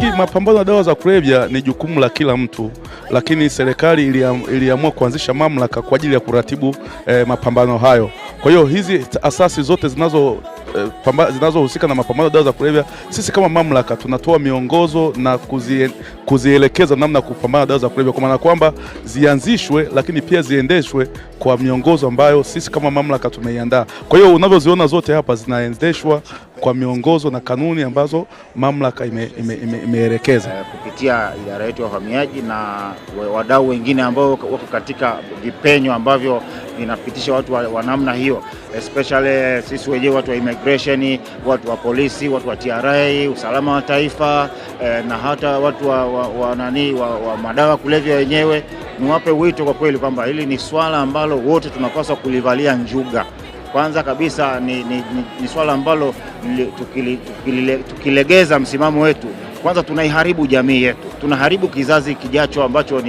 Kimsingi mapambano ya dawa za kulevya ni jukumu la kila mtu, lakini serikali iliamua kuanzisha mamlaka kwa ajili ya kuratibu mapambano hayo. Kwa hiyo hizi asasi zote zinazohusika na mapambano ya dawa za kulevya, sisi kama mamlaka tunatoa miongozo na kuzielekeza namna kupambana na dawa za kulevya, kwa maana kwamba zianzishwe, lakini pia ziendeshwe kwa miongozo ambayo sisi kama mamlaka tumeiandaa. Kwa hiyo unavyoziona zote hapa zinaendeshwa kwa miongozo na kanuni ambazo mamlaka imeelekeza. Kupitia idara yetu ya uhamiaji na wadau wengine ambao wako katika vipenyo ambavyo vinapitisha watu wa namna hiyo, especially sisi wenyewe watu wa immigration, watu wa polisi, watu wa TRA, usalama wa taifa, na hata watu wa madawa kulevya wenyewe. Niwape wito kwa kweli kwamba hili ni swala ambalo wote tunapaswa kulivalia njuga. Kwanza kabisa ni swala ambalo tukilegeza msimamo wetu, kwanza tunaiharibu jamii yetu, tunaharibu kizazi kijacho ambacho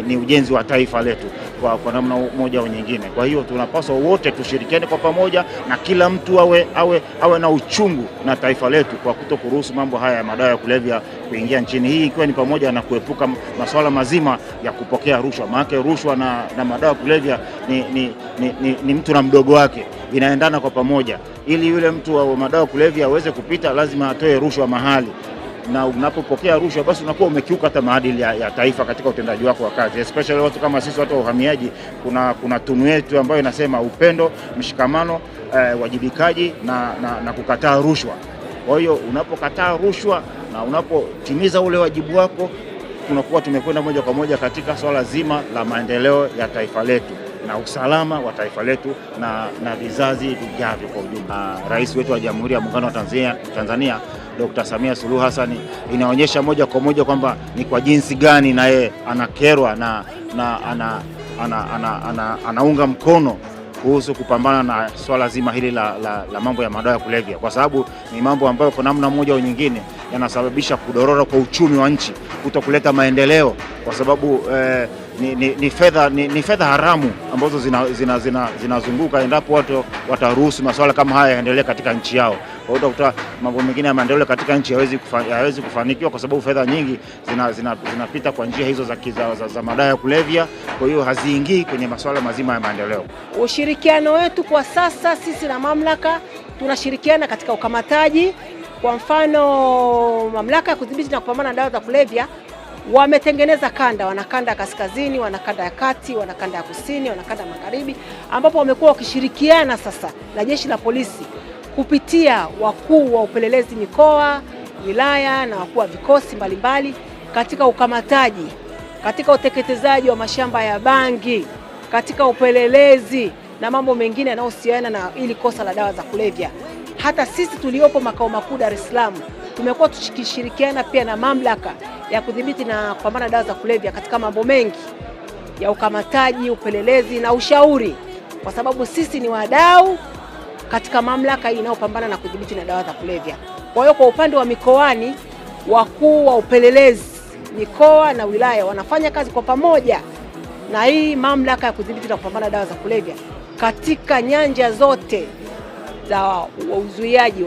ni ujenzi wa taifa letu kwa namna moja au nyingine. Kwa hiyo tunapaswa wote tushirikiane kwa pamoja na kila mtu awe na uchungu na taifa letu kwa kutokuruhusu mambo haya ya madawa ya kulevya kuingia nchini, hii ikiwa ni pamoja na kuepuka masuala mazima ya kupokea rushwa. Maana rushwa na madawa ya kulevya ni mtu na mdogo wake, inaendana kwa pamoja. Ili yule mtu wa madawa kulevya aweze kupita, lazima atoe rushwa mahali, na unapopokea rushwa basi unakuwa umekiuka hata maadili ya taifa katika utendaji wako wa kazi. Especially watu kama sisi watu wa uhamiaji, kuna tunu yetu ambayo inasema upendo, mshikamano, wajibikaji na kukataa rushwa. Kwa hiyo unapokataa rushwa na unapotimiza ule wajibu wako, tunakuwa tumekwenda moja kwa moja katika swala zima la maendeleo ya taifa letu na usalama wa taifa letu na vizazi vijavyo kwa ujumla. Rais wetu wa Jamhuri ya Muungano wa Tanzania Dr. Samia Suluhu Hassan inaonyesha moja kwa moja kwamba ni kwa jinsi gani na yeye anakerwa na anaunga mkono kuhusu kupambana na swala zima hili la mambo ya madawa ya kulevya, kwa sababu ni mambo ambayo kwa namna moja au nyingine yanasababisha kudorora kwa uchumi wa nchi, kutokuleta maendeleo, kwa sababu ni fedha haramu ambazo zinazunguka endapo watu wataruhusu masuala kama haya yaendelee katika nchi yao. Kwa hiyo utakuta mambo mengine ya maendeleo katika nchi hayawezi kufanikiwa kwa sababu fedha nyingi zinapita kwa njia hizo za madawa ya kulevya, kwa hiyo haziingii kwenye masuala mazima ya maendeleo. Ushirikiano wetu kwa sasa sisi na mamlaka tunashirikiana katika ukamataji. Kwa mfano, mamlaka ya kudhibiti na kupambana na dawa za kulevya wametengeneza kanda, wana kanda ya kaskazini, wana kanda ya kati, wana kanda ya kusini, wana kanda ya magharibi, ambapo wamekuwa wakishirikiana sasa na jeshi la polisi kupitia wakuu wa upelelezi mikoa, wilaya na wakuu wa vikosi mbalimbali katika ukamataji, katika uteketezaji wa mashamba ya bangi, katika upelelezi na mambo mengine yanayohusiana na ili kosa la dawa za kulevya. Hata sisi tuliopo makao makuu Dar es Salaam tumekuwa tukishirikiana pia na mamlaka ya kudhibiti na kupambana dawa za kulevya katika mambo mengi ya ukamataji, upelelezi na ushauri, kwa sababu sisi ni wadau katika mamlaka hii inayopambana na kudhibiti na dawa za kulevya. Kwa hiyo kwa upande wa mikoani, wakuu wa upelelezi mikoa na wilaya wanafanya kazi kwa pamoja na hii mamlaka ya kudhibiti na kupambana dawa za kulevya katika nyanja zote za uzuiaji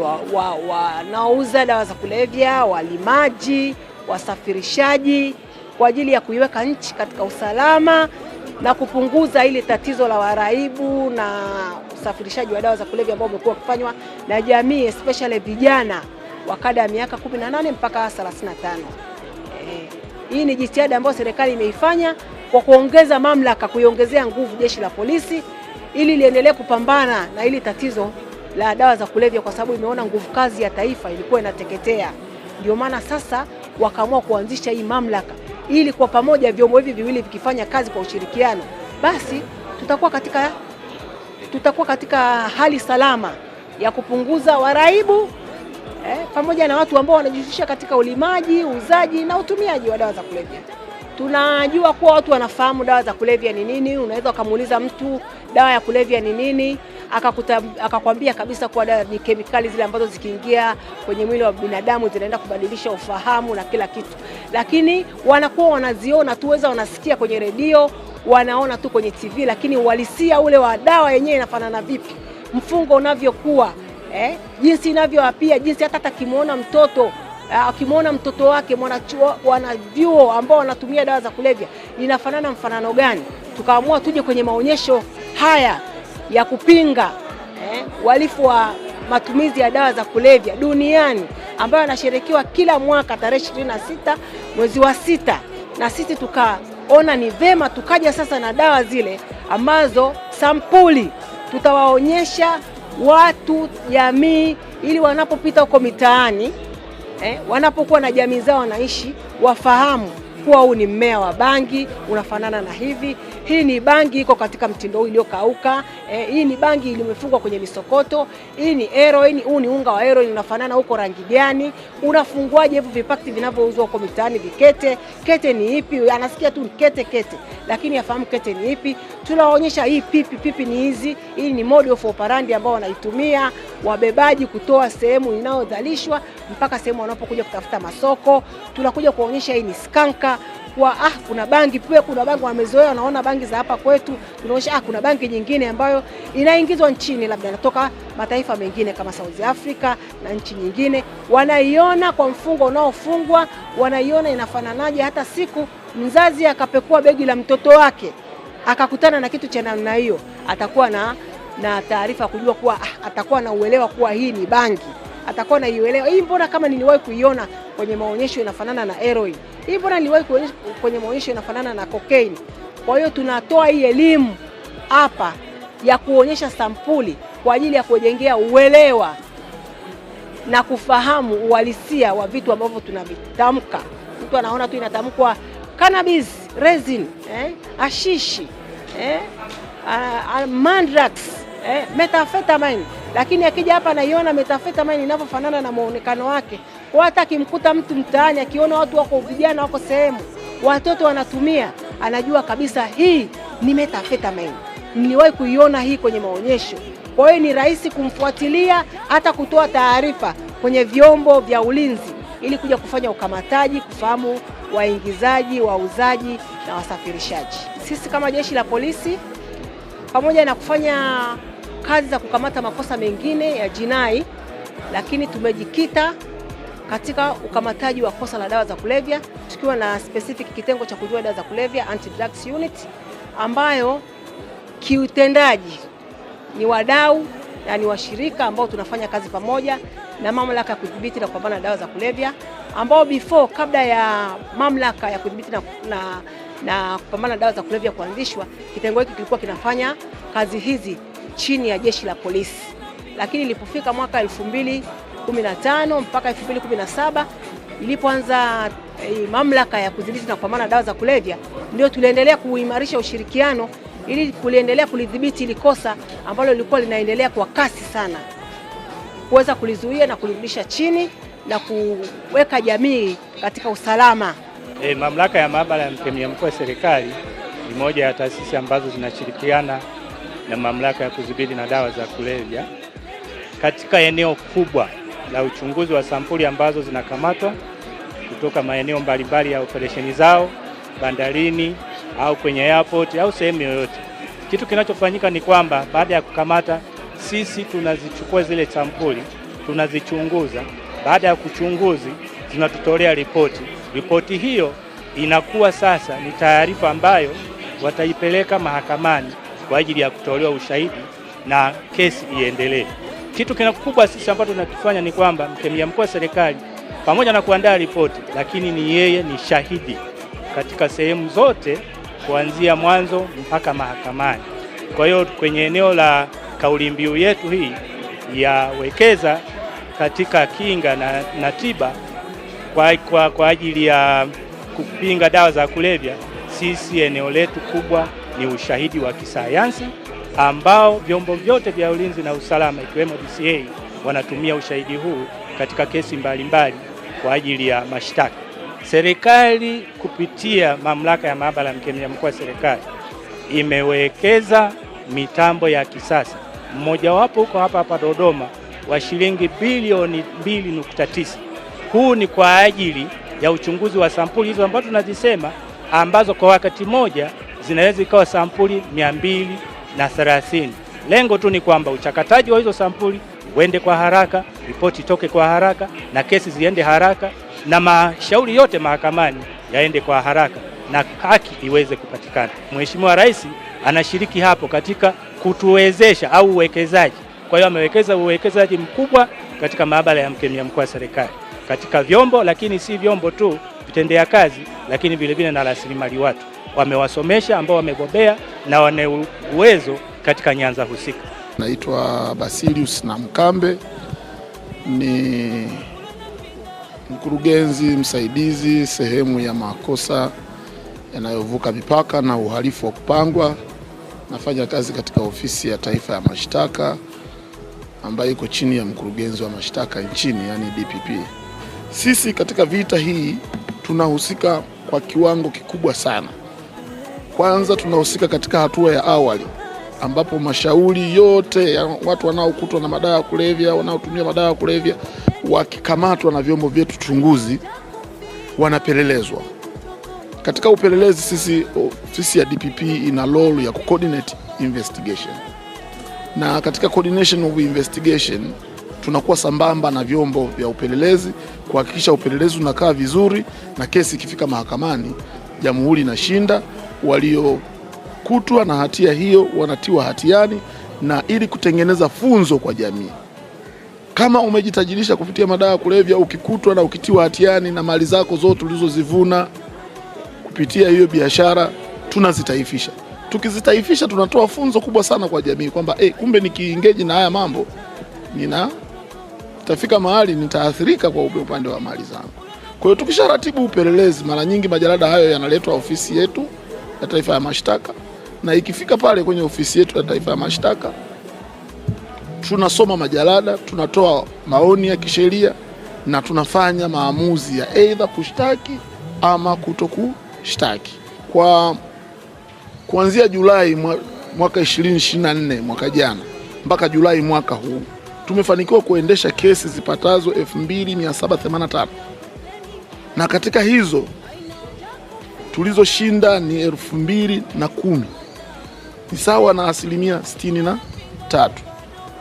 wanaouza dawa za kulevya, walimaji, wasafirishaji, kwa ajili ya kuiweka nchi katika usalama na kupunguza ile tatizo la waraibu na usafirishaji wa dawa za kulevya ambao umekuwa ukifanywa na jamii, especially vijana wa kada ya miaka 18 mpaka 35. Hii ni jitihada ambayo serikali imeifanya kwa kuongeza mamlaka, kuiongezea nguvu jeshi la polisi ili liendelee kupambana na ili tatizo la dawa za kulevya, kwa sababu imeona nguvu kazi ya taifa ilikuwa inateketea. Ndio maana sasa wakaamua kuanzisha hii mamlaka ili kwa pamoja vyombo hivi viwili vikifanya kazi kwa ushirikiano, basi tutakuwa katika hali salama ya kupunguza waraibu pamoja na watu ambao wanajihusisha katika ulimaji, uuzaji na utumiaji wa dawa za kulevya. Tunajua kuwa watu wanafahamu dawa za kulevya ni nini. Unaweza ukamuuliza mtu dawa ya kulevya ni nini, akakwambia kabisa kuwa dawa ni kemikali zile ambazo zikiingia kwenye mwili wa binadamu zinaenda kubadilisha ufahamu na kila kitu, lakini wanakuwa wanaziona tu, weza wanasikia kwenye redio, wanaona tu kwenye TV, lakini uhalisia ule wa dawa yenyewe inafanana vipi, mfungo unavyokuwa, jinsi inavyoapia, jinsi hata akimuona mtoto Akimwona mtoto wake mwanachuo, wanavyuo ambao wanatumia dawa za kulevya, inafanana mfanano gani? Tukaamua tuje kwenye maonyesho haya ya kupinga uhalifu wa matumizi ya dawa za kulevya duniani ambayo yanasherekewa kila mwaka tarehe 26 mwezi wa 6, na sisi tukaona ni vema tukaja sasa na dawa zile ambazo sampuli tutawaonyesha watu, jamii, ili wanapopita huko mitaani wanapokuwa na jamii zao wanaishi, wafahamu kuwa huu ni mmea wa bangi unafanana na hivi, hii ni bangi iko katika mtindo huu iliyokauka, hii ni bangi ilimefungwa kwenye misokoto, hii ni heroin, huu ni unga wa heroin unafanana huko rangi gani, unafungwaje hivyo vipakti vinavyouzwa huko mitaani vikete, kete ni ipi? Anasikia tu kete kete, lakini afahamu kete ni ipi. Tunaonyesha hii pipi, pipi ni hizi, hii ni mode of operandi ambao wanaitumia wabebaji kutoa sehemu inayozalishwa mpaka sehemu wanapokuja kutafuta masoko. Tunakuja kuonyesha hii ni skanka kwa kuna bangi pia, kuna bangi wamezoea, wanaona bangi za hapa kwetu. Tunaonyesha kuna bangi nyingine ambayo inaingizwa nchini, labda inatoka mataifa mengine kama South Africa na nchi nyingine, wanaiona kwa mfungo unaofungwa, wanaiona inafananaje. Hata siku mzazi akapekua begi la mtoto wake akakutana na kitu cha namna hiyo, atakuwa na taarifa kujua kuwa atakuwa na uelewa kuwa hii ni bangi, atakuwa na uelewa hii, mbona kama niliwahi kuiona kwenye maonyesho inafanana na heroin, hii mbona niliwahi kuonyesha kwenye maonyesho inafanana na cocaine. Kwa hiyo tunatoa hii elimu hapa ya kuonyesha sampuli kwa ajili ya kujengea uelewa na kufahamu uhalisia wa vitu ambavyo tunavitamka. Mtu anaona tu inatamkwa cannabis resin, ashishi, mandrax, methamphetamine, lakini akija hapa anaiona methamphetamine inavyofanana na muonekano wake. Kwa hata akimkuta mtu mtaani, akiona watu wako vijana wako sehemu, watoto wanatumia, anajua kabisa hii ni methamphetamine, niliwahi kuiona hii kwenye maonyesho. Kwa hiyo ni rahisi kumfuatilia, hata kutoa taarifa kwenye vyombo vya ulinzi ili kuja kufanya ukamataji, kufahamu waingizaji, wauzaji na wasafirishaji. Sisi kama jeshi la polisi, pamoja na kufanya kazi za kukamata makosa mengine ya jinai, lakini tumejikita katika ukamataji wa kosa la dawa za kulevya, tukiwa na specific kitengo cha kujua dawa za kulevya, anti drugs unit, ambayo kiutendaji ni wadau na ni washirika ambao tunafanya kazi pamoja na mamlaka ya kudhibiti na kupambana na dawa za kulevya, ambao before, kabla ya mamlaka ya kudhibiti na kupambana na dawa za kulevya kuanzishwa, kitengo hiki kilikuwa kinafanya kazi hizi chini ya jeshi la polisi, lakini ilipofika mwaka 2015 mpaka 2017 ilipoanza mamlaka ya kudhibiti na kupambana na dawa za kulevya, ndio tuliendelea kuimarisha ushirikiano ili kuliendelea kulidhibiti ili kosa ambalo lilikuwa linaendelea kwa kasi sana, kuweza kulizuia na kulirudisha chini na kuweka jamii katika usalama. Mamlaka ya maabara ya mkemia mkuu wa serikali ni moja ya taasisi ambazo zinashirikiana na mamlaka ya kudhibiti na dawa za kulevya katika eneo kubwa la uchunguzi wa sampuli ambazo zinakamatwa kutoka maeneo mbalimbali ya operesheni zao, bandarini au kwenye airport au sehemu yoyote. Kitu kinachofanyika ni kwamba baada ya kukamata, sisi tunazichukua zile sampuli, tunazichunguza. Baada ya kuchunguzi, zinatutolea ripoti. Ripoti hiyo inakuwa sasa ni taarifa ambayo wataipeleka mahakamani kwa ajili ya kutolewa ushahidi na kesi iendelee. Kitu kikubwa sisi ambacho tunakifanya ni kwamba mkemia mkuu wa serikali pamoja na kuandaa ripoti, lakini ni yeye ni shahidi katika sehemu zote kuanzia mwanzo mpaka mahakamani. Kwa hiyo kwenye eneo la kauli mbiu yetu hii ya wekeza katika kinga na tiba kwa ajili ya kupinga dawa za kulevya, sisi eneo letu kubwa ni ushahidi wa kisayansi ambao vyombo vyote vya ulinzi na usalama ikiwemo DCA wanatumia ushahidi huu katika kesi mbalimbali kwa ajili ya mashtaka. Serikali kupitia mamlaka ya maabara ya mkemia mkuu wa serikali imewekeza mitambo ya kisasa, mmojawapo huko hapa hapa Dodoma wa shilingi bilioni 2.9. Huu ni kwa ajili ya uchunguzi wa sampuli hizo ambazo tunazisema, ambazo kwa wakati moja zinaweza ikawa sampuli 230. Lengo tu ni kwamba uchakataji wa hizo sampuli uende kwa haraka, Ripoti itoke kwa haraka na kesi ziende haraka na mashauri yote mahakamani yaende kwa haraka na haki iweze kupatikana. Mheshimiwa Rais anashiriki hapo katika kutuwezesha au uwekezaji. Kwa hiyo amewekeza uwekezaji mkubwa katika maabara ya mkemia mkuu wa serikali katika vyombo, lakini si vyombo tu vitendea kazi, lakini vilevile na rasilimali watu. Wamewasomesha ambao wamebobea na wana uwezo katika nyanza husika. Naitwa Basilius Namkambe, ni mkurugenzi msaidizi sehemu ya makosa yanayovuka mipaka na uhalifu wa kupangwa. Nafanya kazi katika Ofisi ya Taifa ya Mashtaka ambayo iko chini ya mkurugenzi wa mashtaka nchini, yani DPP. Sisi katika vita hii tunahusika kwa kiwango kikubwa sana. Kwanza tunahusika katika hatua ya awali ambapo mashauri yote ya watu wanaokutwa na madawa ya kulevya, wanaotumia madawa ya kulevya wakikamatwa na vyombo vyetu chunguzi wanapelelezwa. Katika upelelezi sisi ofisi ya DPP ina role ya coordinate investigation, na katika coordination of investigation tunakuwa sambamba na vyombo vya upelelezi kuhakikisha upelelezi unakaa vizuri, na kesi ikifika mahakamani jamhuri inashinda, waliokutwa na hatia hiyo wanatiwa hatiani, na ili kutengeneza funzo kwa jamii. Kama umejitajirisha kupitia madawa ya kulevya, ukikutwa na ukitiwa hatiani na mali zako zote ulizozivuna kupitia hiyo biashara tunazitaifisha. Tukizitaifisha tunatoa funzo kubwa sana kwa jamii kwamba kumbe nikiengage na haya mambo nina tafika mahali nitaathirika kwa upande wa mali zangu. Kwa hiyo tukisharatibu upelelezi, mara nyingi majalada hayo yanaletwa ofisi yetu ya Taifa ya Mashtaka, na ikifika pale kwenye ofisi yetu ya Taifa ya Mashtaka tunasoma majalada, tunatoa maoni ya kisheria na tunafanya maamuzi ya aidha kushtaki ama kutokushtaki. Kwa kuanzia Julai mwaka 2024 mwaka jana mpaka Julai mwaka huu tumefanikiwa kuendesha kesi zipatazo 2785 na katika hizo tulizoshinda ni 2010, ni sawa na 63%. Kwa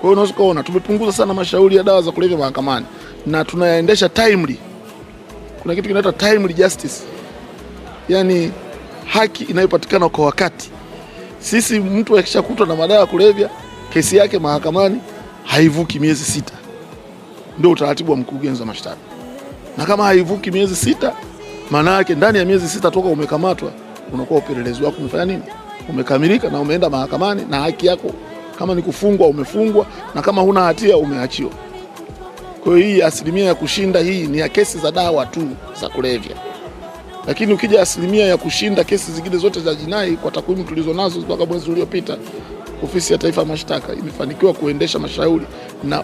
hiyo unaweza kuona tumepunguza sana mashauri ya dawa za kulevya mahakamani na tunayaendesha timely. Kuna kitu kinaitwa timely justice, yani haki inayopatikana kwa wakati. Sisi mtu akishakutwa na madawa ya kulevya kesi yake mahakamani haivuki miezi 6, ndio utaratibu wa mkurugenzi wa mashtaka. Na kama haivuki miezi 6, maana yake ndani ya miezi 6 toka umekamatwa unakuwa upelelezi wako umefanya nini, umekamilika na umeenda mahakamani, na haki yako kama ni kufungwa umefungwa, na kama huna hatia umeachiwa. Kwa hiyo hii asilimia ya kushinda hii ni ya kesi za dawa tu za kulevya, lakini ukija asilimia ya kushinda kesi zingine zote za jinai, kwa takwimu tulizonazo mpaka mwezi uliopita, Ofisi ya Taifa ya Mashtaka imefanikiwa kuendesha mashauri na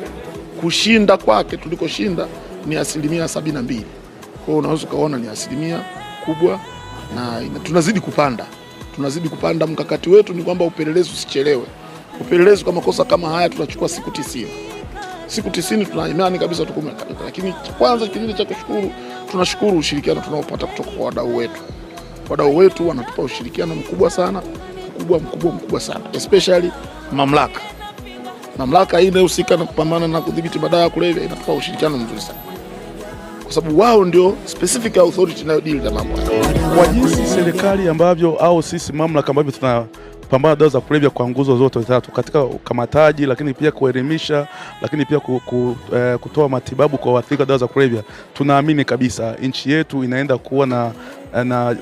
kushinda kwake tulikoshinda ni 72%. Kwa hiyo unaweza ukaona ni asilimia kubwa, na tunazidi kupanda, tunazidi kupanda. Mkakati wetu ni kwamba upelelezi usichelewe. Upelelezi kwa makosa kama haya tunachukua siku 90. Siku 90 tuna imani kabisa tukumekabika. Lakini kwanza kingine cha kushukuru, tunashukuru ushirikiano tunaopata kutoka kwa wadau wetu. Wadau wetu wanatupa ushirikiano mkubwa sana, mkubwa mkubwa mkubwa sana, especially mamlaka. Mamlaka hii inayohusika na kupambana na kudhibiti madawa ya kulevya inatupa ushirikiano mzuri sana, kwa sababu wao ndio specific authority inayodeal na mambo haya. Kwa jinsi serikali ambavyo au sisi mamlaka ambavyo tunapambana dawa za kulevya kwa nguzo zote tatu, katika ukamataji, lakini pia kuelimisha, lakini pia kutoa matibabu kwa waathirika dawa za kulevya, tunaamini kabisa nchi yetu inaenda kuwa na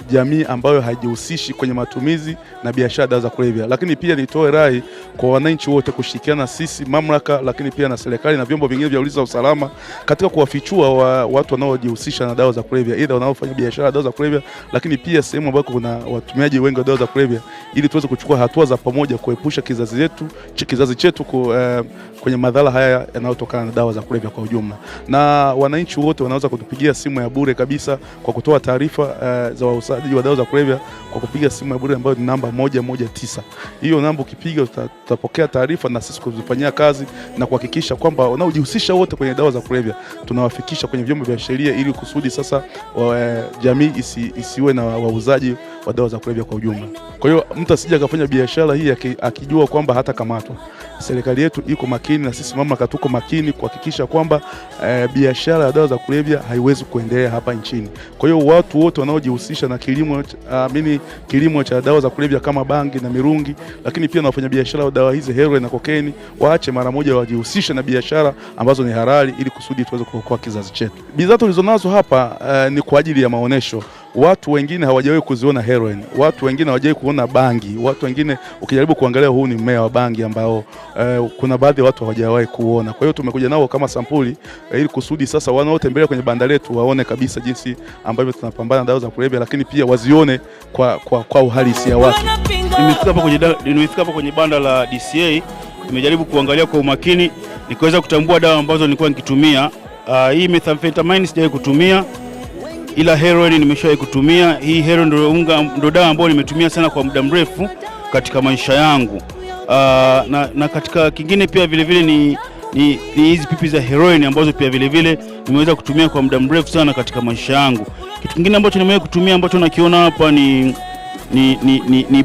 jamii ambayo haijihusishi kwenye matumizi na biashara dawa za kulevya. Lakini pia nitoe rai kwa wananchi wote kushirikiana sisi mamlaka, lakini pia na serikali na vyombo vingine vya ulinzi na usalama katika kuwafichua watu wanaojihusisha na dawa za kulevya, aidha wanaofanya biashara ya dawa za kulevya, lakini pia sehemu ambako kuna watumiaji wengi wa dawa za kulevya, ili tuweze kuchukua hatua za pamoja kuepusha kizazi chetu kwenye madhara haya yanayotokana na dawa za kulevya kwa ujumla. Na wananchi wote wanaweza kutupigia simu ya bure kabisa kwa kutoa taarifa za wauzaji wa dawa za kulevya kwa kupiga simu ya bure ambayo ni namba 119. Hiyo namba ukipiga tutapokea taarifa na sisi kuzifanyia kazi na kuhakikisha kwamba wanaojihusisha wote kwenye dawa za kulevya tunawafikisha kwenye vyombo vya sheria ili kusudi sasa jamii isiwe na wauzaji wa dawa za kulevya kwa ujumla. Kwa hiyo mtu asije akafanya biashara hii akijua kwamba hatakamatwa. Serikali yetu iko makini na sisi mamlaka tuko makini kuhakikisha kwamba biashara ya dawa za kulevya haiwezi kuendelea hapa nchini. Kwa hiyo watu wote wanaojihusisha na kilimo cha dawa za kulevya kama bangi na mirungi, lakini pia na wafanyabiashara wa dawa hizi heroin na kokeni, waache mara moja, wajihusishe na biashara ambazo ni halali ili kusudi tuweze kuokoa kizazi chetu. Bidhaa tulizonazo hapa ni kwa ajili ya maonesho. Watu wengine hawajawahi kuziona heroin, watu wengine hawajawahi kuona bangi, watu wengine ukijaribu kuangalia huu ni mmea wa bangi ambao kuna baadhi ya watu hawajawahi kuona. Kwa hiyo tumekuja nao kama sampuli ili kusudi sasa wanaotembelea kwenye banda letu waone kabisa jinsi ambavyo tunapambana na dawa za kulevya, lakini pia wazione kwa uhalisia wake. Nimefika hapa kwenye banda la DCA, nimejaribu kuangalia kwa umakini nikaweza kutambua dawa ambazo nilikuwa nikitumia. Hii methamphetamine sijawahi kutumia, ila heroin nimeshawahi kutumia. Hii heroin ndio dawa ambayo nimetumia sana kwa muda mrefu katika maisha yangu. Na katika kingine pia vile vile ni hizi pipi za heroin ambazo pia vile vile nimeweza kutumia kwa muda mrefu sana katika maisha yangu. Kitu kingine ambacho nimewahi kutumia ambacho nakiona hapa ni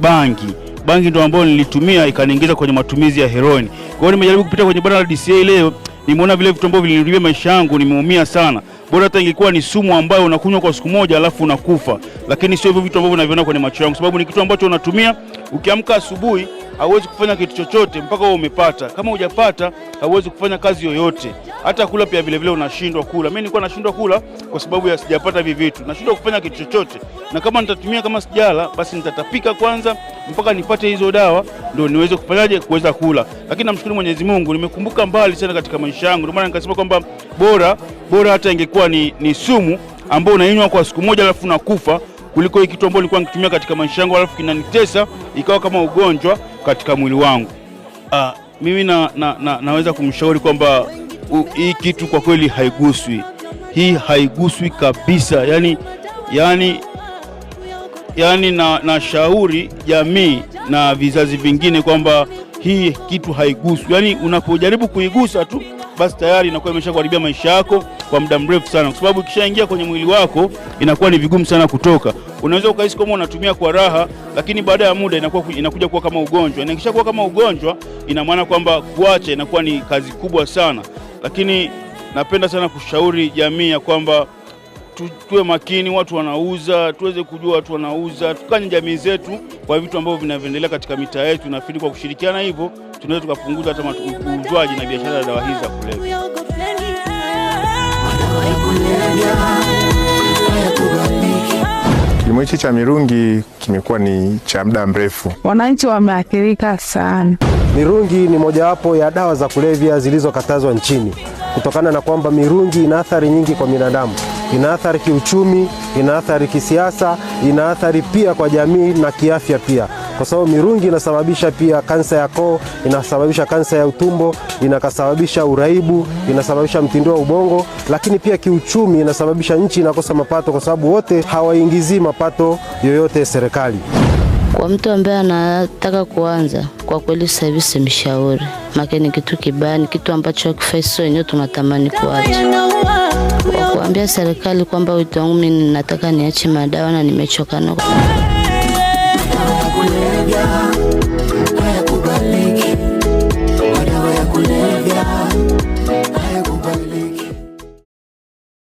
bangi. Bangi ndio ambayo nilitumia ikaniingiza kwenye matumizi ya heroin. Kwa hiyo nimejaribu kupita kwenye banda la DCA leo, nimeona vile vitu ambavyo viliniharibia maisha yangu, nimeumia sana. Bora hata ingekuwa ni sumu ambayo unakunywa kwa siku moja alafu unakufa, lakini sio hivyo vitu ambavyo naviona kwenye macho yangu, sababu ni kitu ambacho unatumia ukiamka asubuhi hauwezi kufanya kitu chochote mpaka wewe umepata. Kama hujapata hauwezi kufanya kazi yoyote, hata kula pia vile vile unashindwa kula. Mimi nilikuwa nashindwa kula kwa sababu ya sijapata hivi vitu, nashindwa kufanya kitu chochote, na kama nitatumia kama sijala, basi nitatapika kwanza mpaka nipate hizo dawa ndio niweze kufanyaje kuweza kula. Lakini namshukuru Mwenyezi Mungu, nimekumbuka mbali sana katika maisha yangu, ndio maana nikasema kwamba bora hata ingekuwa ni sumu ambayo unainywa kwa siku moja alafu unakufa, kuliko hii kitu ambacho nilikuwa nikitumia katika maisha yangu alafu kinanitesa ikawa kama ugonjwa katika mwili wangu. Mimi naweza kumshauri kwamba hii kitu kwa kweli haiguswi. Hii haiguswi kabisa. Yani nashauri jamii na vizazi vingine kwamba hii kitu haiguswi. Yani unapojaribu kuigusa tu basi tayari inakuwa imeshakuharibia maisha yako kwa muda mrefu sana, kwa sababu ikishaingia kwenye mwili wako inakuwa ni vigumu sana kutoka. Unaweza ukahisi kama unatumia kwa raha, lakini baada ya muda inakuja kuwa kama ugonjwa, na ikishakuwa kama ugonjwa ina maana kwamba kuacha inakuwa ni kazi kubwa sana. Lakini napenda sana kushauri jamii ya kwamba tuwe makini, watu wanauza, tuweze kujua watu wanauza, tukanye jamii zetu kwa vitu ambavyo vinavyoendelea katika mitaa yetu. Nafikiri kwa kushirikiana hivyo tunaweza tukapunguza hata uuzwaji na biashara ya dawa hizi za kulevya. Kilimo hichi cha mirungi kimekuwa ni cha muda mrefu. Wananchi wameathirika sana. Mirungi ni mojawapo ya dawa za kulevya zilizokatazwa nchini kutokana na kwamba mirungi ina athari nyingi kwa binadamu. Ina athari kiuchumi, ina athari kisiasa, ina athari pia kwa jamii na kiafya pia, kwa sababu mirungi inasababisha pia kansa ya koo, inasababisha kansa ya utumbo, inasababisha uraibu, inasababisha mtindo wa ubongo, lakini pia kiuchumi inasababisha nchi inakosa mapato kwa sababu wote hawaingizii mapato yoyote serikali. Kwa mtu ambaye anataka kuanza, kwa kweli sasa hivi simshauri, maana ni kitu kibaya, ni kitu ambacho hakifai, sio wenyewe tunatamani kuacha. Kwa kuambia serikali kwamba wito wangu mimi nataka niache madawa na nimechoka nao.